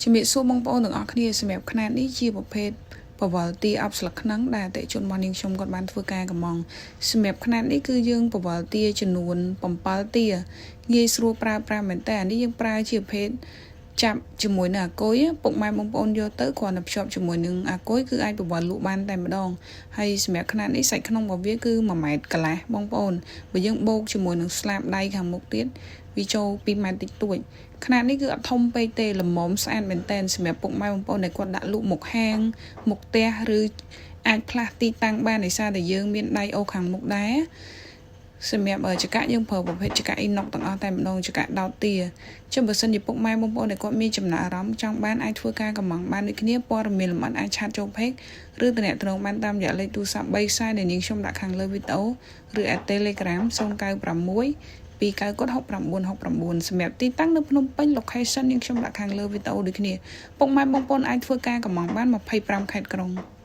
ជំរាបសួរបងប្អូនទាំងអស់គ្នាសម្រាប់ខ្នាតនេះជាប្រភេទបវលទាអប់ស្លឹកក្នុងដែលអតិជនរបស់នាងខ្ញុំគាត់បានធ្វើការកម្មង់សម្រាប់ខ្នាតនេះគឺយើងបវលទាចំនួន7ទាងាយស្រួលប្រើប្រាស់មែនតើអានេះយើងប្រើជាប្រភេទចាប់ជាមួយនឹងអាគុយពុកម៉ែបងប្អូនយកទៅគ្រាន់តែភ្ជាប់ជាមួយនឹងអាគុយគឺអាចប្រវល់លក់បានតែម្ដងហើយសម្រាប់ខ្នាតនេះសាច់ក្នុងរបស់វាគឺ1ម៉ែត្រកន្លះបងប្អូនបើយើងបូកជាមួយនឹងស្លាបដៃខាងមុខទៀតវាចូល2ម៉ែត្រតិចតួចខ្នាតនេះគឺអត់ធំពេកទេល្មមស្អាតមែនតែនសម្រាប់ពុកម៉ែបងប្អូនដែលគាត់ដាក់លក់មុខហាងមុខផ្ទះឬអាចផ្លាស់ទីតាំងបានដោយសារតែយើងមានដៃអូខាងមុខដែរសម្រាប់ចកាយើងប្រើប្រភេទចកាអ៊ីណុកទាំងអស់តែម្ដងចកាដោតទាចឹងបើសិនជាពុកម៉ែបងប្អូនដែលគាត់មានចំណាប់អារម្មណ៍ចង់បានអាចធ្វើការកម្មង់បានដូចគ្នាព័ត៌មានលម្អិតអាច chat ចូល page ឬតំណែងបានតាមរយៈលេខទូរស័ព្ទ3ខ្សែដែលនាងខ្ញុំដាក់ខាងលើវីដេអូឬ at Telegram 096 29គាត់6969សម្រាប់ទីតាំងនៅភ្នំពេញ location នាងខ្ញុំដាក់ខាងលើវីដេអូដូចគ្នាពុកម៉ែបងប្អូនអាចធ្វើការកម្មង់បាន25ខេត្តក្រុង។